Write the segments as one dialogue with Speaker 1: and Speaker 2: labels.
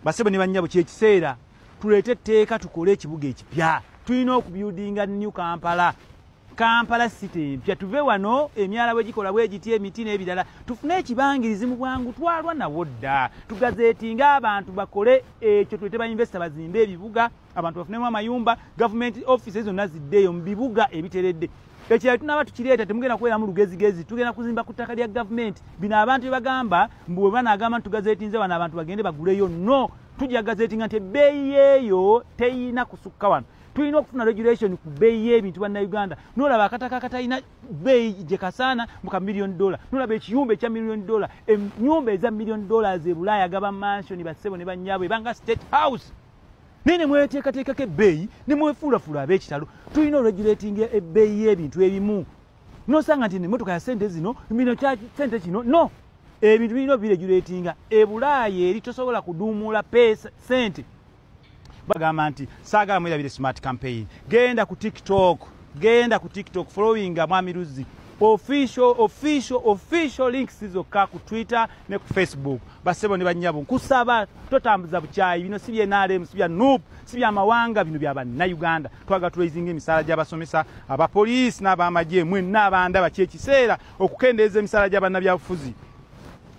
Speaker 1: Basebo ne bannyabo, kyekiseera tuleete etteeka, tukole ekibuga ekipya. Tulina okubuildinga new Kampala, Kampala City empya. Tuve wano emyala bwe gikola bwe giti, emiti n'ebirala, tufune ekibangirizi mu bwangu. Twalwa nawo dda. Tugazetinga abantu bakole ekyo, tuleete ba investor bazimbe ebibuga, abantu bafunemu amayumba, government offices zonna ziddeeyo mu bibuga ebiteredde. Ekirala, tunaba tukireeta, temugenda kubeeramu lugezigezi, tugenda kuzimba ku ttaka lya gavumenti. Bino abantu bye bagamba mbu bwe banaagamba nti tugazetinze wano, abantu bagende baguleyo, no tujja gazetinga nti ebbeeyi yeeyo teyina kusukka wano. Tulina okufuna regulation ku bbeeyi y'ebintu. Bannayuganda, nolaba akataka akatalina bbeeyi gye kasaana mu ka million dollar, nolaba ekiyumba ekya million dollar, ennyumba eza million dollars e Bulaaya gaba mansion, bassebo ne bannyabo, ebanga State House, naye ne mweteekateekako ebbeeyi ne mwefuulafuula ab'ekitalo. Tulina oregulating ebbeeyi y'ebintu ebimu. Nosanga nti emmotoka ya sente zino, bino kya sente kino, no ebintu birina obiregulatinga. E Bulaaya eri tosobola kuduumuula pesa sente. Bagamba nti saagala mwerabire smart campaign. Genda ku TikTok, genda ku TikTok, followinga Mwami Luzzi Official, official, official links zokka ku Twitter ne ku Facebook. Basebo ne bannyabo, nkusaba totambuza bukyayi. Bino si bya NRM, si bya NUP, si bya mawanga, bino bya Bannayuganda. Twagala turaisinga emisaala gy'abasomesa, abapoliisi n'abamagye. Mwenna abandaba, kyekiseera okukendeeza emisaala gy'abannabyabufuzi.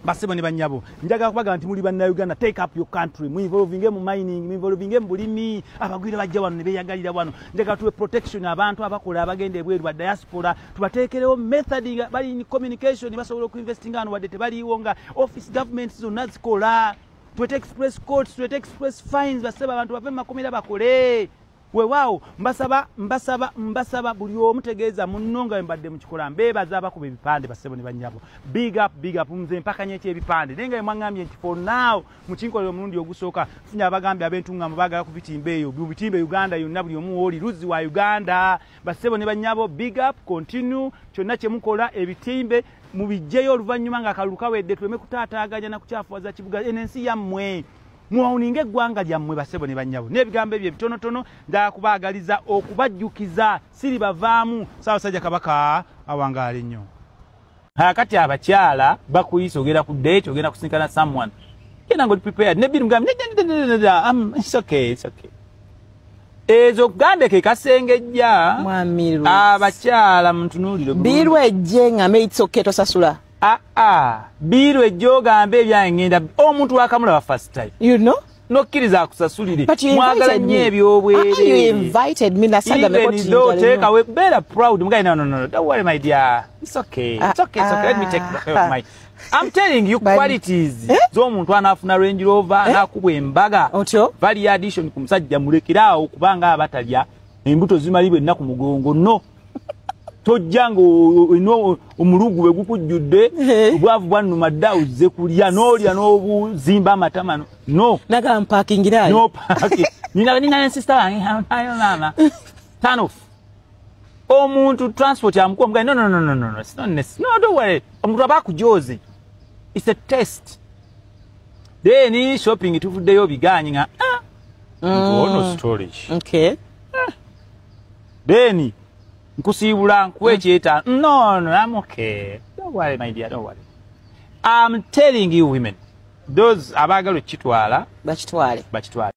Speaker 1: Basebo ne bannyabo, njagala kubagamba nti muli Bannayuganda, take up your country. Muinvolvinge mu mining, muinvolvinge mu bulimi. Abagwira bajja wano ne beeyagalira wano. Njagala tuwe protection abantu abakola, abagenda ebweru, ba diaspora, tubateekerewo method nga bali in communication, basobola okuinvestinga wano wadde tebaliiwo, nga office government zonna zikola. Tuwete express courts, tuwete express fines. Basebo, abantu bave mu makomera bakole. Weewaawo, mbasaba, mbasaba, mbasaba buli omu tegeeza munno nga mbadde mukikola. Mbeebaza abakuba ebipande. Basebo ne bannyabo, big up, big up. Nze mpakanya ekyebipande, naye nga mwaŋŋambye nti for now mukinkolera omulundi ogusooka. Funye abagambye ab'entuŋŋamu baagala kubitimba eyo mu bitimba Uganda yonna, buli omu wooli luzzi wa Uganda. Basebo ne bannyabo, big up, continue kyonna kyemukola. Ebitimbe mubijjeyo oluvannyuma ng'akalulu kawedde, tuleme kutaataaganya na kukyafuwaza kibuga. Eno ensi yammwe, muwawuninga eggwanga lyammwe. Basebo ne bannyabo, n'ebigambo ebyo ebitonotono, njagala kubaagaliza, okubajjukiza siri bavaamu. Ssaabasajja Kabaka awangaala ennyo. Kati abakyala bakuyisa, ogenda ku date, ogenda kusinkana someone, genda nga oli prepared nebiri, mugambe, "It's okay, it's okay." Ezo gambe ke kasengejja.
Speaker 2: Mwami Luzzi.
Speaker 1: Abakyala muntunuulire bulungi.
Speaker 2: Bill ejje ngambe it's okay, tosasula.
Speaker 1: Aa, bill ejje ogambe ebyange ngenda, omuntu wakamulaba first time
Speaker 2: You know?
Speaker 1: Nokkiriza akusasulire.
Speaker 2: But you
Speaker 1: Mwagala
Speaker 2: invited
Speaker 1: nnyo
Speaker 2: me.
Speaker 1: ebyobwereere.
Speaker 2: Ah, you invited me, nasaga.
Speaker 1: Even though take away, better proud mugaye, No, no, no, don't worry, my dear, it's okay, it's okay, it's okay, let me take care of my." I'm telling you qualities
Speaker 2: Eh?
Speaker 1: z'omuntu anaafuna Range Rover, anaakubwa embaga.
Speaker 2: Otyo?
Speaker 1: Value addition ku musajja, mulekeraawo kubanga abatalya embuto zimalibwa ennaku mugongo. No tojja nga omulugu bwe gukujjudde, obwavu bwannuma dda, ozze kulya n'olya n'obuzimba amatama, no.
Speaker 2: Naga mpakingirayo.
Speaker 1: No parking. Nina sister wange ayo, mama, turn off. Omuntu transport amukuwa, mugaye, "No, no, no, no, no, no, it's not necessary. No, don't worry." Omuntu aba akujoze, it's a test. Then shopping, tuvuddeyo biganyi nga ah, ono storage. Then nkusiibula, nkuwa ekyetaano, "No, no, I'm okay, don't worry, my dear, don't worry." I'm telling you women, those abaagala okukitwala
Speaker 2: Bakitwale.
Speaker 1: Bakitwale.